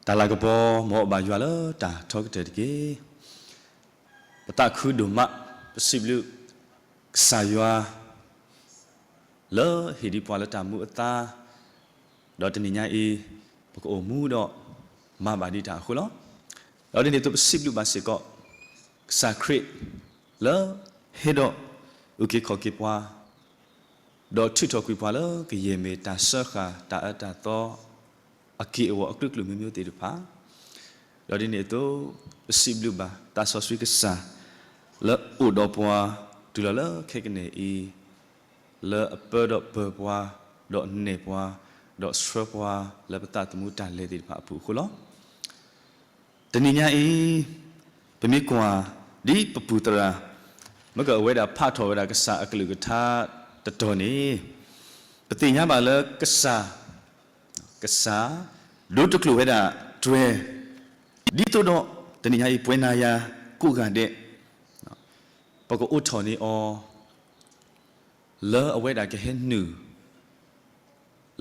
တၢ်လၤကပီၤ မ်အဘၣ်ယွၤလၢတၢ်ထီကတၢၢ်တက့ၢ်. ပသးခုဒိၣ်မး, ပစံးဘျုးကစၢ်ယွၤ လၢဟ့ၣ်ဒံးပှၤလၢတၢ်မူအသါ, ဒီးတနံၤညါအံၤ ပကအိၣ်မူဒီးမၤဘၣ်ဒံးတၢ်အဃိလီၤ. ဒီးဒ်န့ၣ်အသိး ပစံးဘျုးဘၣ်စ့ၢ်ကီး ကစၢ်ခရံာ် လၢဟဲဒီးအုၣ်က့ၤခီၣ်က့ၤပှၤ ဒီးထုးထီၣ်ကွံာ်ပှၤလၢကယဲၢ်မ့ၢ်တၢ်စၢဃာ်တၢ်အၢတၢ်သီ အက့ၢ်အဂီၤအကလုာ်ကလုာ်မ့ၢ်မ့ၢ်သ့ၣ်တဖၣ်, ဒီးဒ်န့ၣ်အသိး ပစံးဘျုးဘၣ်သးစီဆှံကစၢ် လၢအိၣ်ဒီးပှၤတုၤလီၤလၢခဲကနံၣ်အံၤ, လၢအပၢဒီးပၢၤပှၤ, ဒီးနဲၣ်ပှၤ, ဒီးဆှၢပှၤလၢပသးသမူတၢ်လဲၤသ့ၣ်တဖၣ်အပူၤအဃိလီၤ. တနံၤညါအံၤ ပမ့ၢ်ကွၢ် ဒ်ပပူၤသရၣ် မ့ၢ်ကအဝဲဒၣ်ဖးထီၣ်ဝဲဒၣ်ကစၢ်အကလုၢ်ကထါတတီၤန့ၣ်, ပသ့ၣ်ညါဘၣ်လၢကစၢ်, ကစၢ် ဒိတကျိာ်ဝဲဒၣ်တြဲၤ, ဒ်သိးဒီး တနံၤညါအံၤ ပဝဲနၤယၤကိးဂၤဒဲး ပကအိးထီၣ်န့ၢ်အီၤ လၢအဝဲဒၣ်ကဟဲနုာ်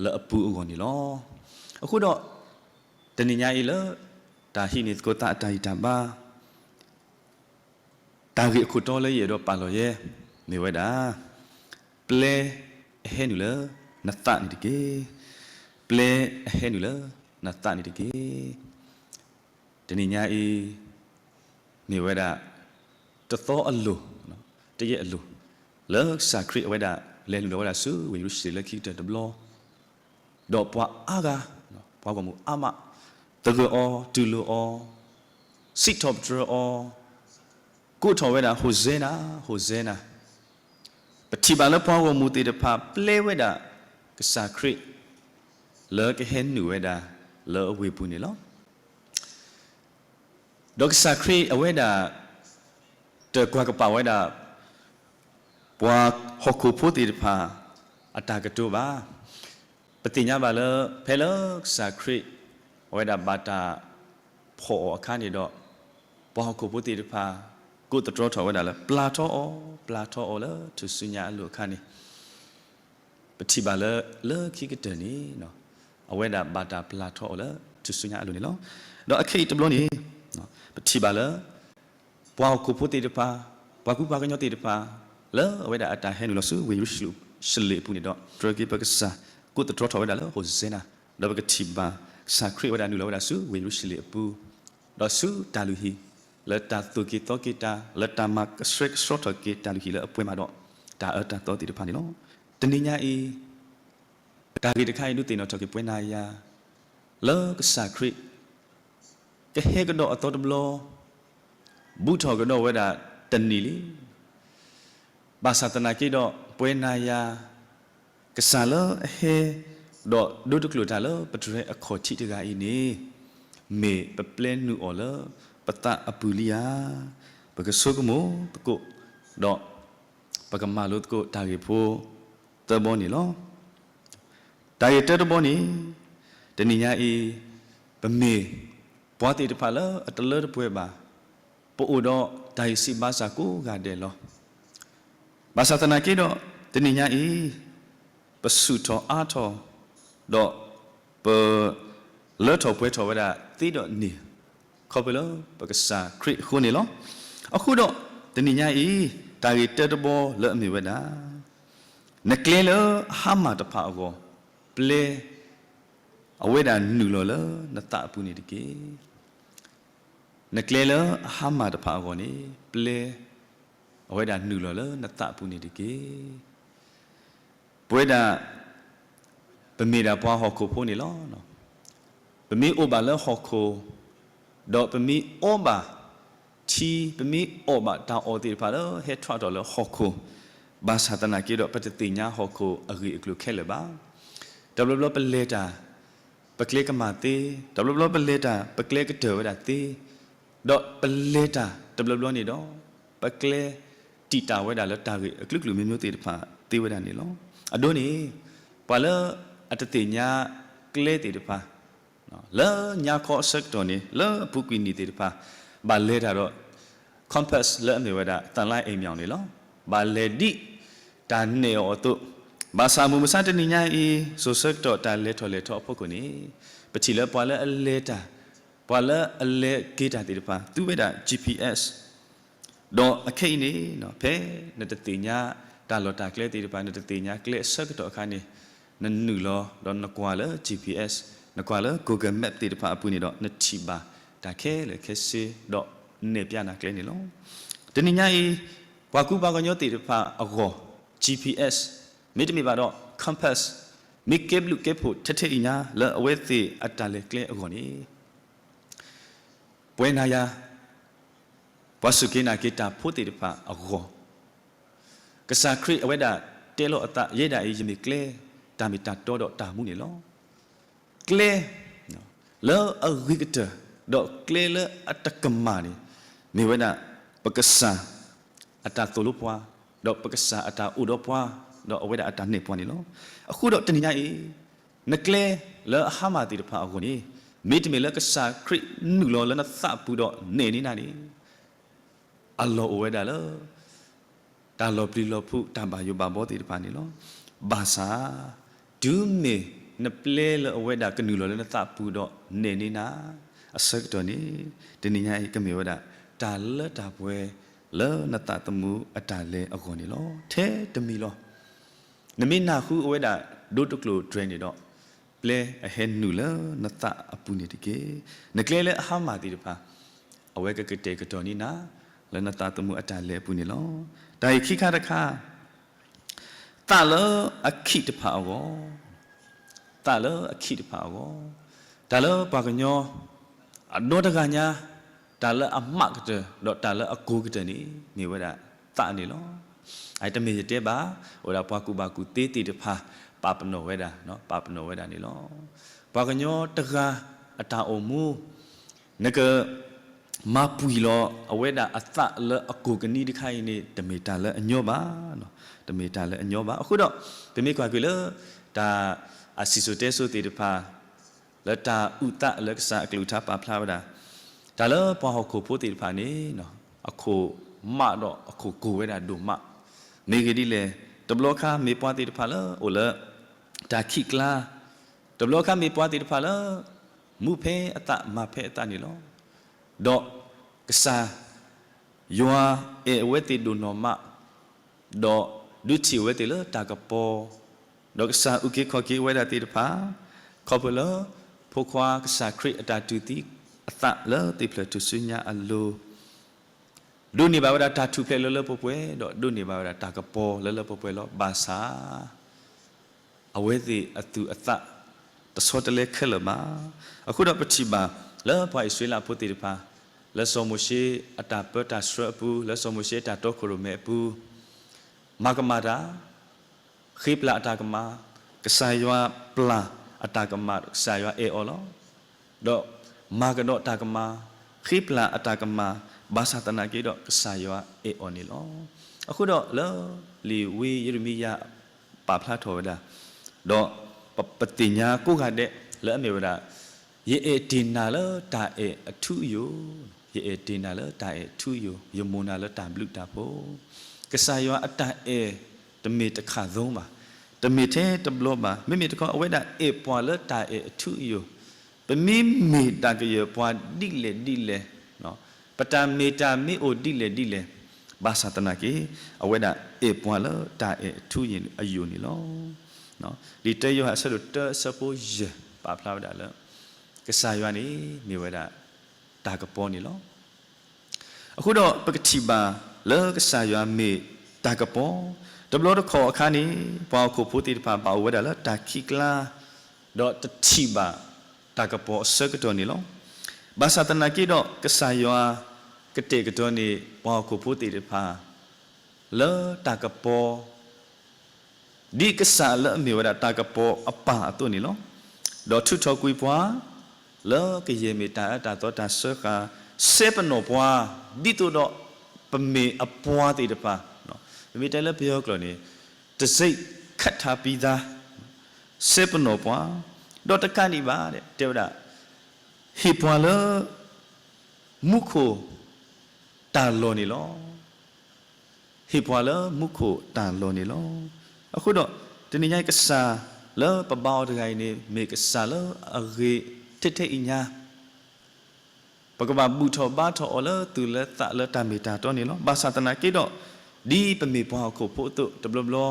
လၢအပူၤအဂီၢ်န့ၣ်လီၤ. အဃိဒီး တနံၤညါအံၤလၢ တၢ်ဟံးန့ၢ်သကိးသးအတၢ်ဂံၢ်တၢ်ဘါ တၢ်ဂ့ၢ်အခိၣ်တီလၢယအဲၣ်ဒိးပာ်လီၤယဲ မ့ၢ်ဝဲဒၣ် ပျဲအဟဲနုာ်လၢနသးန့ၣ်တက့ၢ်. ပျဲအဟဲနုာ်လၢနသးန့ၣ်တက့ၢ်. တနံၤညါအံၤ မ့ၢ်ဝဲဒၣ် တသီအလိၤ, တယဲၢ်အလိၤ လၢကစၢ်ခရံာ်အဝဲဒၣ် လဲၤနုာ်လီၤဝဲဒၣ်ဆူဝ့ၢ်ယရူၤၡလ့ၣ်လၢခံကတၢၢ်တဘျီ, ဒီးပှၤအါဂၤ, ပှၤဂီၢ်မုၢ်အါမး သဂၢၢ်အီၤ တူၢ်လိာ်အီၤ, စံးထီၣ်ပတြၢၤအီၤ, ကိးထီၣ်ဝဲဒၣ် ဟိၣ်စဲနၤ, ဟိၣ်စဲနၤ. ပထံၣ်ဘၣ်လၢပှၤဂီၢ်မုၢ်သ့ၣ်တဖၣ် ပျဲဝဲဒၣ်ကစၢ်ခရံာ် လၢကဟဲနုာ်ဝဲဒၣ် လၢအဝ့ၢ်ပူၤန့ၣ်လီၤ. ဒီးကစၢ်ခရံာ်အဝဲဒၣ် တကွၢ်ကပာ်ဝဲဒၣ် ပှၤဟီၣ်ခိၣ်ဖိသ့ၣ်တဖၣ် အတၢ်ကတိၤဘၣ်. ပသ့ၣ်ညါဘၣ်လၢ ဖဲလၢကစၢ်ခရံာ် အဝဲဒၣ်ဘၣ်တၢ်ဖီၣ်အီၤအခါန့ၣ်ဒီး ပှၤဟီၣ်ခိၣ်ဖိသ့ၣ်တဖၣ် ကိးသတြီထီၣ်ဝဲဒၣ်လၢ ပျၢ်ထီအီၤ, ပျၢ်ထီအီၤလၢထူၣ်စုညါအလိၤအခါန့ၣ် ပထံၣ်ဘၣ်လၢ လၢခံကတၢၢ်န့ၣ် အဝဲဒၣ်ဘၣ်တၢ်ပျၢ်ထီအီၤလၢထူၣ်စုညါအလိၤန့ၣ်လီၤ. ဒီးအခဲအံၤတဘျီန့ၣ် ပထံၣ်ဘၣ်လၢ ပှၤဟီၣ်ခိၣ်ဖိသ့ၣ်တဖၣ်, ပှၤကူပှၤကညီသ့ၣ်တဖၣ် လၢအဝဲဒၣ်အတၢ်ဟဲနုာ်လီၤဆူဝ့ၢ်ယရူၤၡလ့ၣ်အပူၤန့ၣ်ဒီး တြၢၤက့ၤပကစၢ် ကိးသတြီထီၣ်ဝဲဒၣ်လၢ ဟိၣ်စဲနၤ, ဒီးပကထံၣ်ဘၣ် ကစၢ်ခရံာ်အဝဲဒၣ်နုာ်လီၤဝဲဒၣ်ဆူဝ့ၢ်ယရူၤၡလ့ၣ်အပူၤ, ဒီးဆူတၢ်လုၢ်ဟံၣ် လၢတၢ်သိၣ်က့ၤသီက့ၤတၢ်, လၢတၢ်မၤကဆှဲကဆှီထီၣ်က့ၤတၢ်လုၢ်ဟံၣ်လၢအပှဲၤမးဒီး တၢ်အၢတၢ်သီသ့ၣ်တဖၣ်န့ၣ်လီၤ. တနံၤညါအံၤ တၢ်ဂ့ၢ်တခါအံၤဒုးသ့ၣ်နီၣ်ထီၣ်က့ၤပဝဲနၤယၤ လၢကစၢ်ခရံာ် ကဟဲကဒီးအသီတဘျီ, ဘူးထီၣ်ကဒီးဝဲဒၣ်တနံၤလံ. ဘၣ်ဆၣ်သနာ်က့ဒီး ပဝဲနၤယၤ ကစၢ်လၢအဟဲ ဒီးဒိတကျိာ်တၢ်လၢပတြဲၤအခီၣ်ထံးတဂၤအံၤန့ၣ် မ့ၢ်ပပျဲနုာ်အီၤလၢပသးအပူၤလံဧါ. ပကဆိကမိၣ်သကိး ဒီး ပကမၤလိသကိးတၢ်ဂ့ၢ်ဖိသၢဘီန့ၣ်လီၤ. တၢ်ဂ့ၢ်တၢတဘီန့ၣ် တနံၤညါအံၤ ပမ့ၢ်ပှၤသ့ၣ်တဖၣ်လၢအတလၢတပှဲၤဘၣ်, ပအိၣ်ဒီးတၢ်ဂံၢ်စၢ်ဘါစၢ်ကိးဂၤဒဲးလီၤ. ဘၣ်ဆၣ်သနာ်က့ဒီး တနံၤညါအံၤ ပဆူၣ်ထီၣ်အါထီၣ် ဒီးပ လၢထီၣ်ပှဲၤထီၣ်ဝဲဒၣ်သ့ဒီးန့ၣ် ခီဖျိလၢပကစၢ်ခရံာ်အဃိန့ၣ်လီၤ. အဃိဒီး တနံၤညါအံၤ တၢ်ဂ့ၢ်တၢတဘီလၢအမ့ၢ်ဝဲဒၣ် နကျဲလၢအဟါမၢ်တဖၣ်အဂီၢ် ပျဲ အဝဲဒၣ်နုာ်လီၤလၢနသးအပူၤန့ၣ်တက့ၢ်. နကျဲလၢအဟါမၢ်တဖၣ်အဂီၢ်န့ၣ် ပျဲ အဝဲဒၣ်နုာ်လီၤလၢနသးအပူၤန့ၣ်တက့ၢ်. ပဝဲဒၣ် ပမ့ၢ်ဒၣ်ပှၤဟီၣ်ခိၣ်ဖိန့ၣ်လီၤ. ပမ့ၢ်အိၣ်ဘၣ်လၢဟီၣ်ခိၣ် ဒီးပမ့ၢ်အီဘၣ်ထံ ပမ့ၢ်အီဘၣ်တၢ်အီၣ်သ့ၣ်တဖၣ်လၢဟဲထီၣ်ထီၣ်လၢဟီၣ်ခိၣ်, ဘၣ်ဆၣ်သနာ်က့ဒီး ပတသ့ၣ်ညါဟီၣ်ခိၣ်အဂ့ၢ်အကျိၤခဲလၢာ်ဘၣ်. တဘျီဘျီပလဲၤတၢ် ပကျဲကမၣ်သ့, တဘျီဘျီပလဲၤတၢ် ပကျဲကတၢၢ်ဝဲဒၣ်သ့, ဒီးပလဲၤတၢ်တဘျီဘျီန့ၣ်ဒီး ပကျဲတံာ်တာ်ဝဲဒၣ်လၢတၢ်ဂ့ၢ်အကလုာ်ကလုာ်မ့ၢ်မ့ၢ်သ့ၣ်တဖၣ်သ့ဝဲဒၣ်န့ၣ်လီၤ. အဒိန့ၣ် ပှၤလၢအတသ့ၣ်ညါကျဲသ့ၣ်တဖၣ် လၢညါခီအဆၢကတီၢ်န့ၣ် လၢအပူၤကွံာ်နံၣ်သ့ၣ်တဖၣ် ဘၣ်လဲၤတၢ်ဒီး compass လၢအမ့ၢ်ဝဲဒၣ် သၣ်လါအဲၣ်မၠီၣ်န့ၣ်လီၤ. ဘၣ်လဲၤဒ်တၢ်နဲၣ်အီၤအသိး, ဘၣ်ဆၣ်မုၢ်မဆါတနံၤညါအံၤ စိၤဆၢကတီၢ်တၢ်လဲၤထီၣ်လဲၤထီအဖီခိၣ်န့ၣ် ပထံၣ်လၢပှၤလၢအလဲၤတၢ် ပှၤလၢအလဲၤက့ၤတၢ်သ့ၣ်တဖၣ် သူဝဲဒၣ် G P S, ဒီးအခဲအံၤန့ၣ် ဖဲနတသ့ၣ်ညါတၢ်လီၢ်တၢ်ကျဲသ့ၣ်တဖၣ် နတသ့ၣ်ညါကျဲအဆၢကတီၢ်အခါန့ၣ် နနုာ်လီၤဒီးနကွၢ်လၢ G P S, နကွၢ်လၢ Google Map သ့ၣ်တဖၣ်အပူၤန့ၣ်ဒီး နထံၣ်ဘၣ်တၢ်ခဲလၢာ်ခဲဆ့ ဒီးနဲၣ်ပျးနၤကျဲန့ၣ်လီၤ. တနံၤညါအံၤ ပှၤကူပှၤကညီသ့ၣ်တဖၣ်အဂီၢ် G P S မ့တမ့ၢ်ဘၣ်ဒီး compass မ့ၢ်ကဲဘျုးကဲဖှိၣ်ထဲထဲအံၤညါလၢအဝဲသ့ၣ်အတၢ်လဲၤကျဲအဂီၢ်န့ၣ် ပှၤနၤယၤ ပှၤစူၢ်က့ၤနာ်က့ၤတၢ်ဖိသ့ၣ်တဖၣ်အဂီၢ်, ကစၢ်ခရံာ်အဝဲဒၣ်တဲလီၤအသး ယဲဒၣ်အံၤယမ့ၢ်ကျဲ, တၢ်မ့ၢ်တၢ်တီဒီးတၢ်မူန့ၣ်လီၤ. ကျဲလၢအဂ့ၤကတၢၢ် ဒီးကျဲလၢအတကမၣ်န့ၣ် မ့ၢ်ဝဲဒၣ် ပကစၢ် အတၢ်သိၣ်လိပှၤ, ဒီးပကစၢ်အတၢ်အိၣ်ဒီးပှၤ, ဒီးအဝဲဒၣ်အတၢ်နဲၣ်ပှၤန့ၣ်လီၤ. အဃိဒီးတနံၤညါအံၤ နကျဲလၢအဟါမၢ်သ့ၣ်တဖၣ်အဂီၢ်န့ၣ် မ့တမ့ၢ်လၢကစၢ်ခရံာ်နုာ်လီၤလၢနသးပူၤဒီးနဲၣ်န့ၢ်နၤန့ၣ် အလီၢ်အိၣ်ဝဲဒၣ်လၢ တၢ်လီၤပျံၤလီၤဖုး တၢ်ဘၣ်ယိၣ်ဘၣ်ဘီသ့ၣ်တဖၣ်န့ၣ်လီၤ. ဘၣ်ဆၣ် တုၤမ့ၢ်နပျဲလၢအဝဲဒၣ်ကနုာ်လီၤလၢနသးပူၤဒီးနဲၣ်န့ၢ်နၤ အဆၢကတီၢ်န့ၣ် တနံၤညါအံၤကမ့ၢ်ဝဲဒၣ် တၢ်လၢတၢ်ပှဲၤ လၢနသးသမူအတၢ်လဲၤအဂီၢ်န့ၣ်လီၤ. ထဲတမံၤလီၤ. နမ့ၢ်နၢ်ဟူအဝဲဒၣ် ဒိတကျိၤတြဲၤန့ၣ်ဒီး ပျဲအဟဲနုာ်လၢနသးအပူၤန့ၣ်တက့ၢ်. နကျဲလၢအဟါမၢ်သ့ၣ်တဖၣ် အဝဲကကတဲာ်ကတီၤန့ၢ်နၤ လၢနသးသမူအတၢ်လဲၤအပူၤန့ၣ်လီၤ. တၢ်အံၤခံခါတခါ သးလၢအခံးတဖၣ်အဂီၢ်, သးလၢအခံးတဖၣ်အဂီၢ်, တၢ်လၢပှၤကညီ အဒီတဂၤညါ တၢ်လၢအမးကတၢၢ် ဒီးတၢ်လၢအကိၤကတၢၢ်န့ၣ် မ့ၢ်ဝဲဒၣ်သးန့ၣ်လီၤ. အတမ့ၢ်ယတဲဘၣ် အိၣ်ဒၣ်ပှၤကူၣ်ဘၣ်ကူၣ်သ့သ့ၣ်တဖၣ် ပာ်ပနီၣ်ဝဲဒၣ်, ပာ်ပနီၣ်ဝဲဒၣ်န့ၣ်လီၤ. ပှၤကညီတဂၤအတၢ်အိၣ်မူ နက မၤပှံၢ်လီၤအဝဲဒၣ်အသးလၢအကိၤကနံတခါအံၤန့ၣ် တမ့ၢ်တၢ်လၢအညီဘၣ်, တမ့ၢ်တၢ်လၢအညီဘၣ်. အဃိဒီး ပမ့ၢ်ကွၢ်က့ၤလၢ တၢ်အစံၣ်စိၤတဲစိၤသ့ၣ်တဖၣ် လၢတၢ်အုၣ်သးလၢကစၢ်အကလုၢ်ကထါပာ်ဖျါဝဲဒၣ်, တၢ်လၢပှၤဟီၣ်ခိၣ်ဖိသ့ၣ်တဖၣ်န့ၣ် အခိၣ်မးဒီးအခိၣ်ကိၤဝဲဒၣ်ဒိၣ်မး, မ့ၢ်ဂ့ၢ်ဒ်လဲၣ်, တဘျီခါမ့ၢ်ပှၤသ့ၣ်တဖၣ်လၢအိၣ်လၢ တၢ်ခံးကျါ, တဘျီခါမ့ၢ်ပှၤသ့ၣ်တဖၣ်လၢ မူဖဲအသး မၤဖဲအသးန့ၣ်လီၤ. ဒီးကစၢ်ယွၤအဲၣ်အဝဲသ့ၣ်ဒိၣ်နီၢ်မး, ဒီးဒုးထံၣ်အဝဲသ့ၣ်လၢတၢ်ကပီၤ, ဒီးကစၢ်အုၣ်က့ၤခီၣ်က့ၤအဝဲဒၣ်သ့ၣ်တဖၣ်, ခီဖျိလၢ ဖိခွါကစၢ်ခရံာ်အတၢ်တူၢ်သံအသးလၢသ့ၣ်ဖျၢၣ်ထူၣ်စုညါအလိၤ ဒိးန့ၢ်ဘၣ်ဝဲဒၣ်တၢ်ထူၣ်ဖျဲးလၢလၢပှဲၤပှဲၤ ဒီးဒိးန့ၢ်ဘၣ်ဝဲဒၣ်တၢ်ကပီၤလၢလၢပှဲၤပှဲၤလီၤ. ဘၣ်ဆၣ် အဝဲသ့ၣ်အသူၣ်အသး တဆီတလဲခဲလၢာ်ဘၣ်. အဃိဒီးပထံၣ်ဘၣ်လၢပှၤအံၣ်စရ့လးဖိသ့ၣ်တဖၣ် လၢစီၤမိၤၡ့အတၢ်ပၢတၢ်ဆှၢအပူၤ, လၢစီၤမိၤၡ့အတၢ်တီခိၣ်ရိၣ်မဲအပူၤ မၤကမၣ်တၢ်, ဃ့ပျၢ်အတၢ်ကမၣ်, ကစၢ်ယွၤပျၢ်အတၢ်ကမၣ်, ကစၢ်ယွၤအဲၣ်အီၤလီၤ. ဒီးမၤကဒီးတၢ်ကမၣ်, ဃ့ပျၢ်အတၢ်ကမၣ်, ဘၣ်ဆၣ်သနာ်က့ဒီးကစၢ်ယွၤအဲၣ်အီၤန့ၣ်လီၤ. အဃိဒီးလၢလံာ်ဝံယံးရမံယၤပာ်ဖျါထီၣ်ဝဲဒၣ်, ဒီးပသ့ၣ်ညါကိးဂၤဒဲးလၢအမ့ၢ်ဝဲဒၣ် ယအဲၣ်တ့ၢ်နၤလၢတၢ်အဲၣ်အထူအယိာ်, ယအဲၣ်တ့ၢ်နၤလၢတၢ်အဲၣ်အထူအယိာ်, ယမိၣ်နၤလၢတၢ်ဘျုးတၢ်ဖှိၣ်. ကစၢ်ယွၤအတၢ်အဲၣ်တမ့ၢ်တခါသိဘၣ်, တမ့ၢ်ထဲတဘျီဘၣ်, မ့မ့ၢ်တခီအဝဲဒၣ်အဲၣ်ပှၤလၢတၢ်အဲၣ်အထူအယိာ်, ပမ့မ့ၢ်တၢ်ကယၢၢ်ပှၤဒ်လဲၣ်ဒ်လဲၣ်, ပတၢ်မ့ၢ်တၢ်မ့ၢ်အိၣ်ဒ်လဲၣ်ဒ်လဲၣ်, ဘၣ်ဆၣ်သနာ်က့ အဝဲဒၣ်အဲၣ်ပှၤလၢတၢ်အဲၣ်အထူအယိာ်န့ၣ်လီၤ. လံာ်တၢယိၤဟၣ်အဆၢဒိၣ်တၢအဆၢဖိယဲၢ်ပာ်ဖျါဝဲဒၣ်လၢ ကစၢ်ယွၤန့ၣ်မ့ၢ်ဝဲဒၣ်တၢ်ကပီၤန့ၣ်လီၤ. အဃိဒီးပကထံၣ်ဘၣ်လၢကစၢ်ယွၤမ့ၢ်တၢ်ကပီၤ, တဘျီတခီၣ်အခါန့ၣ် ပှၤဟီၣ်ခိၣ်ဖိသ့ၣ်တဖၣ်ဘၣ်အိၣ်ဝဲဒၣ်လၢတၢ်ခံးကျါ, ဒီးတထံၣ်ဘၣ်တၢ်ကပီၤအဆၢကတီၢ်န့ၣ်လီၤ. ဘၣ်ဆၣ်သနာ်က့ဒီး ကစၢ်ယွၤကတဲာ်ကတီၤန့ၢ်ပှၤဟီၣ်ခိၣ်ဖိသ့ၣ်တဖၣ် လၢတၢ်ကပီၤ ဒ်ကစၢ်လၢအမ့ၢ်ဝဲဒၣ်တၢ်ကပီၤအပၢ်အသိးန့ၣ်လီၤ. ဒီးထုးထီၣ်ကွံာ်ပှၤ လၢကယဲၢ်မ့ၢ်တၢ်အၢတၢ်သီတၢ်စၢဃာ်, စဲပနီၣ်ပှၤ ဒ်သိးဒီးပမ့ၢ်အပှၤသ့ၣ်တဖၣ်, ပမ့ၢ်တဲလၢပယီၤကျိာ်န့ၣ် တံဆိပ်ခတ်ထားပြီးသား, စဲပနီၣ်ပှၤ, ဒီးတကးဒံးဘၣ် တဲဝဲဒၣ် ဟ့ၣ်ပှၤလၢ မူခိၣ်တၢ်လီၢ်န့ၣ်လီၤ. ဟ့ၣ်ပှၤလၢမူခိၣ်တၢ်လီၢ်န့ၣ်လီၤ. အဃိဒီး တနံၤညါအံၤကစၢ်လၢပဘါအီၤတဂၤအံၤန့ၣ် မ့ၢ်ကစၢ်လၢအဂ့ၤထဲထဲအံၤညါ ပကဘၣ်ဘူၣ်ထီၣ်ဘါထီၣ်အီၤလၢသူၣ်လၢသးလၢတၢ်မ့ၢ်တၢ်တီန့ၣ်လီၤ. ဘၣ်ဆၣ်သနာ်က့ဒီး, ဒ်ပမ့ၢ်ပှၤဟီၣ်ခိၣ်ဖိအသိးတဘျီဘျီ,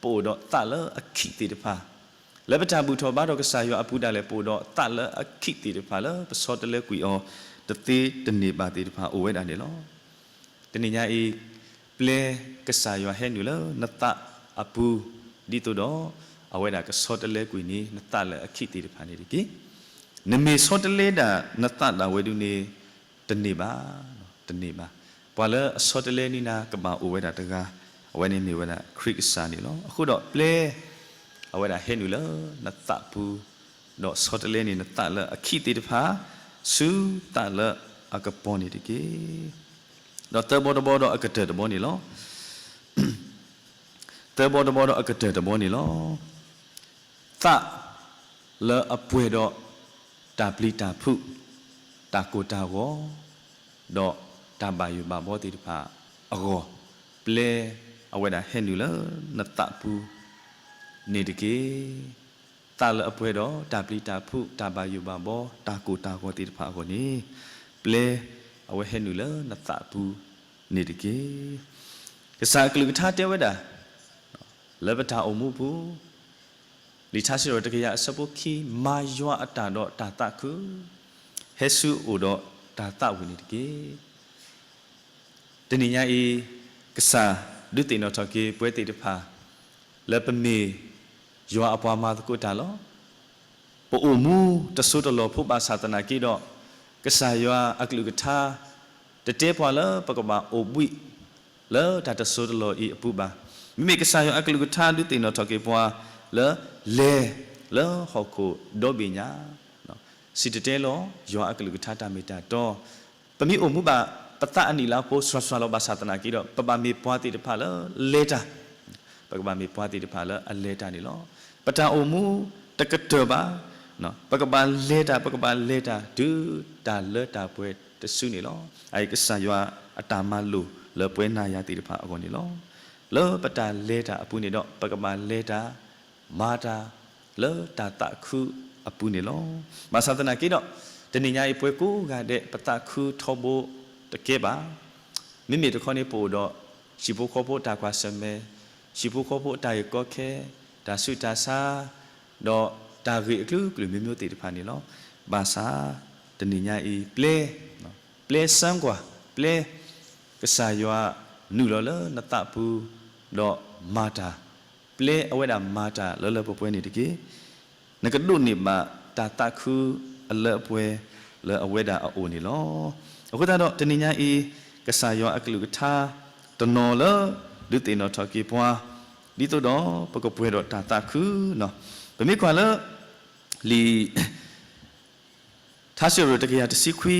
ပအိၣ်ဒီးသးလၢအခံးသ့ၣ်တဖၣ်, လၢပတၢ်ဘူၣ်ထီၣ်ဘါထီၣ်ကစၢ်ယွၤအပူၤဒၣ်လဲာ် ပအိၣ်ဒီးသးလၢအခံးသ့ၣ်တဖၣ်လၢပဆီတလဲကွံာ်အီၤတသ့တန့ၢ်ဘၣ်သ့ၣ်တဖၣ်အိၣ်ဝဲဒၣ်န့ၣ်လီၤ. တနံၤညါအံၤ, ပျဲကစၢ်ယွၤဟဲနုာ်လၢနသးအပူၤ, ဒ်သိးဒီးအဝဲဒၣ်ကဆီတလဲကွံာ်န့ၢ်နသးလၢအခံးသ့ၣ်တဖၣ်န့ၣ်တက့ၢ်. နမ့ၢ်ဆီတလဲဒၣ်နသးဒၣ်ဝဲဒၣ်န့ၣ်, တန့ၢ်ဘၣ်, တန့ၢ်ဘၣ်. ပှၤလၢအဆီတလဲန့ၢ်နၤကဘၣ်အိၣ်ဝဲဒၣ်တဂၤ, အဝဲန့ၣ်မ့ၢ်ဝဲဒၣ်ခရံာ်ကစၢ်န့ၣ်လီၤ. အဃိဒီးပျဲ အဝဲဒၣ်ဟဲနုာ်လၢနသးပူၤ, ဒီးဆီတလဲန့ၢ်နသးလၢအခံးသ့ၣ်တဖၣ်, ဆူသးလၢအကပီၤန့ၣ်တက့ၢ်. ဒီးသၢဘီတဘီဒီးအကတၢၢ်တဘီန့ၣ်လီၤ. သၢဘီတဘီဒီးအကတၢၢ်တဘီန့ၣ်လီၤ. သးလၢအပှဲၤဒီးတၢ်ပျံၤတၢ်ဖုး, တၢ်ကိၢ်တၢ်ဂီၤ, ဒီးတၢ်ဘၣ်ယိၣ်ဘၣ်ဘီသ့ၣ်တဖၣ်အဂီၢ်, ပျဲအဝဲဒၣ်ဟဲနုာ်လၢနသးပူၤန့ၣ်တက့ၢ်. သးလၢအပှဲၤဒီးတၢ်ပျံၤတၢ်ဖုး, တၢ်ဘၣ်ယိၣ်ဘၣ်ဘီ, တၢ်ကိၢ်တၢ်ဂီၤသ့ၣ်တဖၣ်အဂီၢ်န့ၣ်, ပျဲအဝဲဟဲနုာ်လၢနသးပူၤန့ၣ်တက့ၢ်. ကစၢ်အကလုၢ်ကထါတဲဝဲဒၣ်, လၢပတၢ်အိၣ်မူပူၤ, လံာ်ထါစံးထီၣ်ပတြၢၤတကယၤအဆၢဖိခံ, မၤယွၤအတၢ်ဒီးတၢ်သးခု, ဟဲဆူအအိၣ်ဒီးတၢ်သးဝံၣ်န့ၣ်တက့ၢ်. တနံၤညါအံၤ, ကစၢ်ဒုးသ့ၣ်နီၣ်ထီၣ်က့ၤပဝဲသ့ၣ်တဖၣ်, လၢပမ့ၢ်ယွၤအပှၤမၤသကိးတၢ်လီၤ. ပအိၣ်မူတစိတလီၢ်ဖိဘၣ်ဆၣ်သနာ်က့ဒီး, ကစၢ်ယွၤအကလုၢ်ကထါ တတဲပှၤလၢပကဘၣ်အိၣ်ဘှံး လၢတၢ်တစိတလီၢ်အံၤအပူၤဘၣ်. မ့မ့ၢ်ကစၢ်ယွၤအကလုၢ်ကထါဒုးသ့ၣ်နီၣ်ထီၣ်က့ၤပှၤလၢ လဲၤလၢဟီၣ်ခိၣ်ဒီဘ့ၣ်ညါ, စံၣ်တဲၤတဲလီၤ ယွၤအကလုၢ်ကထါတၢ်မ့ၢ်တၢ်တီ, ပမ့ၢ်အိၣ်မူဘၣ်ပသးအနံၣ်လါဖိစှၤစှၤလီၤဘၣ်ဆၣ်သနာ်က့ဒီး ပဘၣ်မ့ၢ်ပှၤသ့ၣ်တဖၣ်လၢလဲၤတၢ်, ပကဘၣ်မ့ၢ်ပှၤသ့ၣ်တဖၣ်လၢအလဲၤတၢ်န့ၣ်လီၤ. ပတၢ်အိၣ်မူတကတၢၢ်ဘၣ်, ပကဘၣ်လဲၤတၢ် ပကဘၣ်လဲၤတၢ် တုၤတၢ်လၢတၢ်ပှဲၤတစုန့ၣ်လီၤ. အအံၤကစၢ်ယွၤအတၢ်မၤလိာ်လၢပဝဲနၤယၤသ့ၣ်တဖၣ်အဂီၢ်န့ၣ်လီၤ. လၢပတၢ်လဲၤတၢ်အပူၤန့ၣ်ဒီး ပကဘၣ်လဲၤတၢ် မၤတၢ်လၢတၢ်သးခုအပူၤန့ၣ်လီၤ. ဘၣ်ဆၣ်သနာ်က့ဒီး, တနံၤညါအံၤပှၤကိးဂၤဒဲး ပသးခုထီဘိတကဲဘၣ်. မ့မ့ၢ်တခီန့ၣ် ပအိၣ်ဒီးဟံၣ်ဖိဃီဖိအတၢ်ကွၢ်ဆၢၣ်မဲာ်, ဟံၣ်ဖိဃီဖိအတၢ်ဂ့ၢ်ကီခဲ, တၢ်ဆူးတၢ်ဆါ, ဒီးတၢ်ဂ့ၢ်အကလုာ်ကလုာ်မ့ၢ်မ့ၢ်သ့ၣ်တဖၣ်န့ၣ်လီၤ. ဘၣ်ဆၣ်, တနံၤညါအံၤ ပျဲ, ပျဲစၢကွၢ်, ပျဲ ကစၢ်ယွၤနုာ်လီၤလၢနသးပူၤ, ဒီးမၤတၢ်, ပျဲအဝဲဒၣ်မၤတၢ်လၢလၢပှဲၤပှဲၤန့ၣ်တက့ၢ်. နကဒိးန့ၢ်ဘၣ်တၢ်သးခုအလၢအပှဲၤလၢအဝဲဒၣ်အအိၣ်န့ၣ်လီၤ. အဃိသတးဒီးတနံၤညါအံၤ, ကစၢ်ယွၤအကလုၢ်ကထါတနီၤလၢဒုးသ့ၣ်နီၣ်ထီၣ်က့ၤပှၤ, ဒ်သိးဒီးပကပှဲၤဒီးတၢ်သးခု, ပမ့ၢ်ကွၢ်လၢ လံာ် ထါစံးထီၣ်ပတြၢၤတကယၤတဆံခွံ,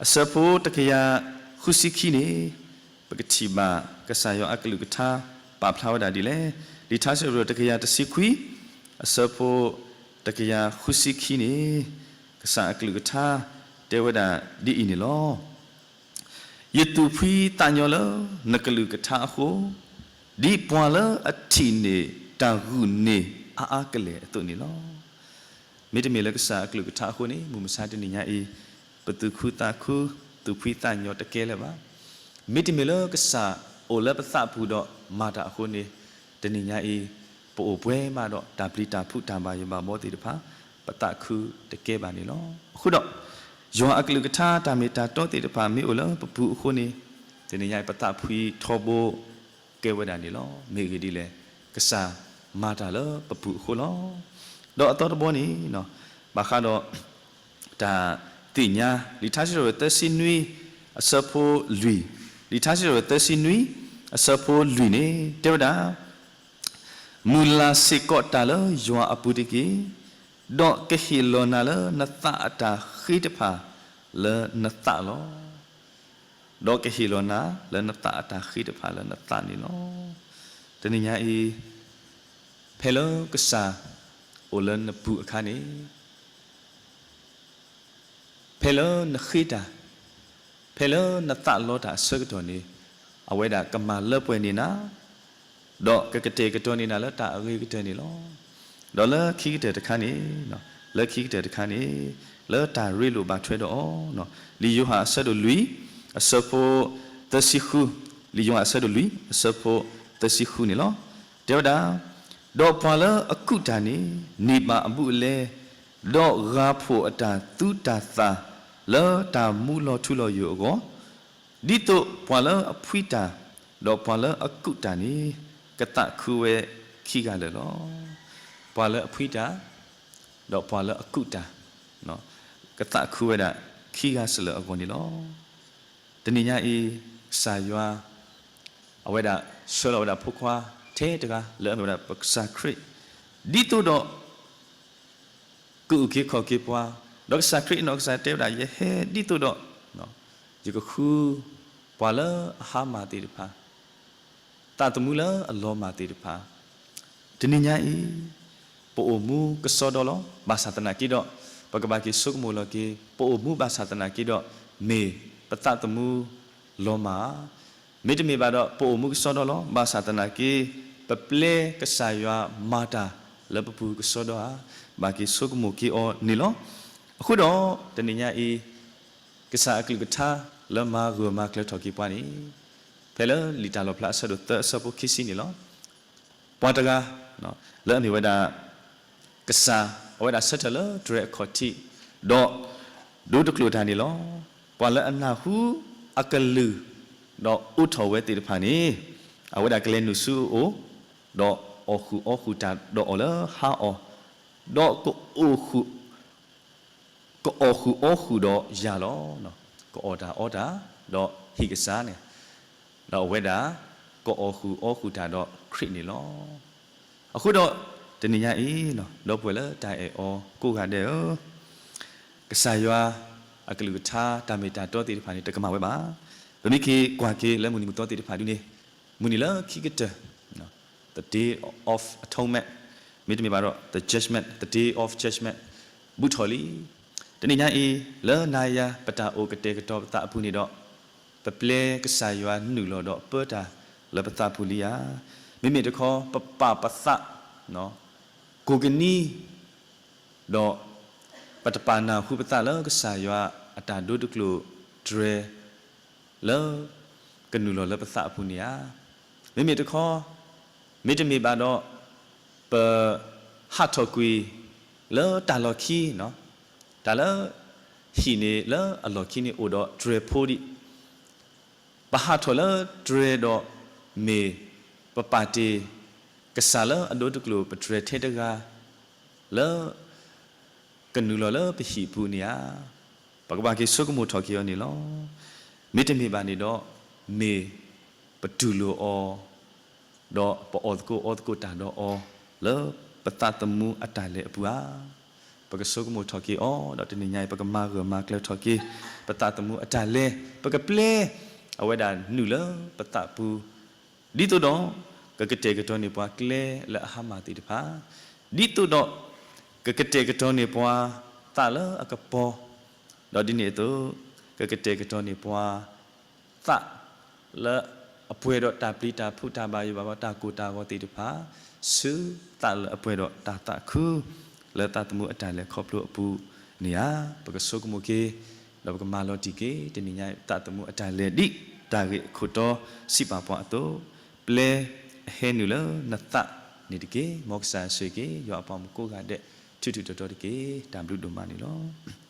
အဆၢဖိတကယၤဃုဆံခံန့ၣ်, ပကထံၣ်ဘၣ်ကစၢ်ယွၤအကလုၢ်ကထါပာ်ဖျါဝဲဒၣ်ဒ်လဲၣ်. လံာ်ထါစံးထီၣ်ပတြၢၤတကယၤတဆံခွံ, အဆၢဖိတကယၤဃုဆံခံန့ၣ်, ကစၢ်အကလုၢ်ကထါတဲဝဲဒၣ်ဒ်အံၤန့ၣ်လီၤ. ယသူၣ်ဖှံသးညီလၢနကလုၢ်ကထါအဃိ, ဒ်ပှၤလၢအထံၣ်န့ၢ်တၢ်ဂုာ်န့ၢ်အါအါကလဲာ်အသိးန့ၣ်လီၤ. မ့တမ့ၢ်လၢကစၢ်အကလုၢ်ကထါအဃိန့ၣ်, မုၢ်မဆါတနံၤညါအံၤ, ပသူၣ်ခုသးခု, သူၣ်ဖှံသးညီတကဲလၢၤဘၣ်. မ့တမ့ၢ်လၢကစၢ်အိၣ်လၢပသးပူၤဒီးမၤတၢ်အဃိန့ၣ်, တနံၤညါအံၤ, ပအိၣ်ပှဲၤမးဒီးတၢ်ပျံၤတၢ်ဖုးတၢ်ဘၣ်ယိၣ်ဘၣ်ဘီသ့ၣ်တဖၣ်, ပသးခုတကဲဘၣ်န့ၣ်လီၤ. အဃိဒီး, ယွၤအကလုၢ်ကထါတၢ်မ့ၢ်တၢ်တီသ့ၣ်တဖၣ်မ့ၢ်အိၣ်လၢပပူၤအဃိန့ၣ်, တနံၤညါအံၤပသးဖှံထီဘိ ကဲဝဲဒၣ်န့ၣ်လီၤ. မ့ၢ်အဂ့ၢ်ဒ်လဲၣ်, ကစၢ်မၤတၢ်လၢပပူၤအဃိလီၤ. ဒီးအသီတဘီန့ၣ်, ဘၣ်ဃးဒီး တၢ်သ့ၣ်ညါ, လံာ်ထါစံးထီၣ်ပတြၢၤသၢဆံနွံ, အဆၢဖိလွံၢ်, လံာ်ထါစံးထီၣ်ပတြၢၤသၢဆံနွံ, အဆၢဖိလွံၢ်န့ၣ် တဲဝဲဒၣ်, မုၢ်လၢ်စ့ၢ်ကီးတၢ်လၢယွၤအပူၤတက့ၢ်. ဒီးကဟ့ၣ်လီၤနၤလၢနသးအတၢ်ဃ့တဖၣ်လၢနသးလီၤ. ဒီးကဟ့ၣ်လီၤနၤလၢနသးအတၢ်ဃ့တဖၣ်လၢနသးန့ၣ်လီၤ. တနံၤညါအံၤ, ဖဲလၢကစၢ်အိၣ်လၢနပူၤအခါန့ၣ် ဖဲလၢနဃ့တၢ်, ဖဲလၢနသးလီတၢ်အဆၢကတီၢ်န့ၣ်, အဝဲဒၣ်ကမၤလၢပှဲၤန့ၢ်နၤ, ဒီးကကတဲာ်ကတီၤန့ၢ်နၤလၢတၢ်အဂ့ၤကတၢၢ်န့ၣ်လီၤ. ဒီးလၢခံကတၢၢ်တခါန့ၣ်, လၢခံကတၢၢ်တခါန့ၣ်, လၢတၢ်ရ့လိာ်ဘၣ်ထွဲဒီးအီၤ, လံာ်ယိၤဟၣ်အဆၢဒိၣ်လွံၢ် အဆၢဖိသၢဆံဃု, လံာ်ယိၤဟၣ်အဆၢဒိၣ်လွံၢ် အဆၢဖိသၢဆံဃုန့ၣ်လီၤ. တဲဝဲဒၣ်, ဒီးပှၤလၢအကူးတၢ်န့ၣ် န့ၢ်ဘၣ်အဘူးအလဲ, ဒီးဂၢၤဖှိၣ်အတၢ်သူတၢ်သၣ် လၢတၢ်မူလီၤထူလီၤယိာ်အဂီၢ်, ဒ်သိးပှၤလၢအဖှံတၢ် ဒီးပှၤလၢအကူးတၢ်န့ၣ် ကသးခုဝဲခံဂၤလၢာ်လီၤ. ပှၤလၢအဖှံတၢ် ဒီးပှၤလၢအကူးတၢ် ကသးခုဝဲဒၣ်ခံဂၤစၢၤလၢာ်အဂီၢ်န့ၣ်လီၤ. တနံၤညါအံၤ ကစၢ်ယွၤ အဝဲဒၣ်ဆှၢလီၤဝဲဒၣ်ဖိခွါထဲတဂၤ လၢအမ့ၢ်ဝဲဒၣ်ပကစၢ်ခရံာ် ဒ်သိးဒီး ကအုၣ်က့ၤခီၣ်က့ၤပှၤ, ဒီးကစၢ်ခရံာ်အနီၢ်ကစၢ်တဲဝဲဒၣ် ယဟဲဒ်သိးဒီး ယကဃု ပှၤလၢအဟါမၢ်သ့ၣ်တဖၣ်, သးသမူလၢအလီၤမၢ်သ့ၣ်တဖၣ်, တနံၤညါအံၤ ပအိၣ်မူကစီဒီလီၤ. ဘၣ်ဆၣ်သနာ်က့ဒီး ပကဘၣ်က့ၤဆိကမိၣ်လီၤက့ၤ ပအိၣ်မူဘၣ်ဆၣ်သနာ်က့ဒီး မ့ၢ်ပသးသမူလီၤမၢ်ဧါ. မ့တမ့ၢ်ဘၣ်ဒီး ပအိၣ်မူကစီဒီလီၤ. ဘၣ်ဆၣ်သနာ်က့ ပပျဲကစၢ်ယွၤမၤတၢ်လၢပပူၤကစီဒီဧါ. ဘၣ်က့ၤဆိကမိၣ်က့ၤအီၤန့ၣ်လီၤ. အဃိဒီး တနံၤညါအံၤ ကစၢ်အကလုၢ်ကထါလၢမၤဂၢၢ်မၤကျၢၤထီၣ်က့ၤပှၤန့ၣ် ဖဲလၢလံာ်တၢ်လီၣ်ဖျါအဆၢဒိၣ်သၢအဆၢဖိခံဆံန့ၣ်လီၤ. ပှၤတဂၤ လၢအမ့ၢ်ဝဲဒၣ် ကစၢ် အဝဲဒၣ်ဆၢထၢၣ်လၢတြဲၤအခီၣ်ထံး ဒီး ဒိတကျိာ်တၢ်န့ၣ်လီၤ. ပှၤလၢအနၢ်ဟူအကလုၢ် ဒီးအိးထီၣ်ဝဲသ့ၣ်တဖၣ်န့ၣ် အဝဲဒၣ်ကလဲၤနုာ်ဆူအအိၣ် ဒီးအီၣ်ဃုာ်အီဃုာ်တၢ်ဒီးအီၤလၢဟါအီၤ, ဒီး ကအီၣ်ဃုာ်အီဃုာ်ဒီးယၤလီၤ. ကအီၣ်တၢ်အီတၢ် ဒီးဟ့ၣ်ကစၢ်န့ၣ်, ဒီးအဝဲဒၣ် ကအီၣ်ဃုာ်အီဃုာ်တၢ်ဒီးခရံာ်န့ၣ်လီၤ. အဃိဒီး တနံၤညါအံၤ ဒီပုၢ်ဝဲၢ်လၢတၢ်အဲၣ်အီၤကိးဂၤဒဲးဧၢ, ကစၢ်ယွၤအကလုၢ်ကထါတၢ်မ့ၢ်တၢ်တီသ့ၣ်တဖၣ်န့ၣ် တကမၣ်ဝဲဘၣ်. ပမ့ၢ်က့ၤကွၢ်က့ၤလၢမုၢ်နံၤမုၢ်သီသ့ၣ်တဖၣ်ဒ်န့ၣ် မုၢ်နံၤလၢခံကတၢၢ် the Day of Atonement, မ့တမ့ၢ်ဘၣ်ဒီး the judgment, the Day of Judgment ဘူးထီၣ်လံ. တနံၤညါအံၤ လၢနၤယၤပတၢ်အိၣ်ကတဲာ်ကတီၤပသးအပူၤန့ၣ်ဒီး ပပျဲကစၢ်ယွၤနုာ်လီၤဒီးပၢတၢ်လၢပသးပူၤလံဧါ. မ့မ့ၢ်တခီ ပပာ်ပသး ကိးကနံၤ ဒီး ပတပာ်နၢ်ဟူပသးလၢကစၢ်ယွၤအတၢ်ဒိတကျိာ်တြဲၤ လၢကနုာ်လီၤလၢပသးအပူၤန့ၣ်ဧါ. မ့မ့ၢ်တခီ မ့တမ့ၢ်ဘၣ်ဒီး ပဟးထီၣ်ကွံာ်လၢတၢ်လီၢ်ခံ, တၢ်လၢဟံၣ်န့ၣ်လၢအလီၢ်ခံန့ၣ်အိၣ်ဒီးတြဲၤဖိဒံး ပဟးထီၣ်လၢတြဲၤဒီး မ့ၢ်ပပာ်တ့ၢ်ကစၢ်လၢအဒိတကျိာ်ပတြဲၤထဲတဂၤ လၢကနုာ်လီၤလၢပဟံၣ်ပူၤန့ၣ်ဧါ. ပကဘၣ်က့ၤဆိကမိၣ်ထီၣ်က့ၤအီၤန့ၣ်လီၤ. မ့တမ့ၢ်ဘၣ်န့ၣ်ဒီး မ့ၢ်ပတူၢ်လိာ်အီၤ ဒီးပအီၣ်သကိးအီသကိးတၢ်ဒီးအီၤ လၢပသးသမူအတၢ်လဲၤအပူၤဧါ. ပကဆိကမိၣ်ထီၣ်က့ၤအီၤ ဒီးတနံၤညါအံၤ ပကမၤဂၢၢ်မၤကျၢၤထီၣ်က့ၤ ပသးသမူအတၢ်လဲၤ, ပကပျဲ အဝဲဒၣ်နုာ်လၢပသးပူၤ, ဒ်သိးဒီး ကကတဲာ်ကတီၤန့ၢ်ပှၤကျဲလၢအဟါမၢ်သ့ၣ်တဖၣ်, ဒ်သိးဒီး ကကတဲာ်ကတီၤန့ၢ်ပှၤ သးလၢအကပီၤ, ဒီးဒ်န့ၣ်အသိး ကကတဲာ်ကတီၤန့ၢ်ပှၤ သးလၢအပှဲၤဒီးတၢ်ပျံၤတၢ်ဖုးတၢ်ဘၣ်ယိၣ်ဘၣ်ဘီ တၢ်ကိၢ်တၢ်ဂီၤသ့ၣ်တဖၣ်, ဆူသးလၢအပှဲၤဒီးတၢ်သးခု လၢသးသမူအတၢ်လဲၤခီဖျိအပူၤန့ၣ်ဧါ. ပကဆိကမိၣ်က့ၤ ဒီးပကမၤလီၤတံၢ်က့ၤ တနံၤညါအံၤ သးသမူအတၢ်လဲၤဒ်တၢ်ဂ့ၢ်အခိၣ်တီစံးပာ်ပှၤအသိး, ပျဲအဟဲနုာ်လၢနသးန့ၣ်တက့ၢ်. မ်ကစၢ်ဆိၣ်ဂ့ၤက့ၤ ယွၤအပှၤမုၣ်ကိးဂၤဒဲး ထူးထူးတီၤတီၤတက့ၢ်. တၢ်ဘျုးဒိၣ်မးန့ၣ်လီၤ.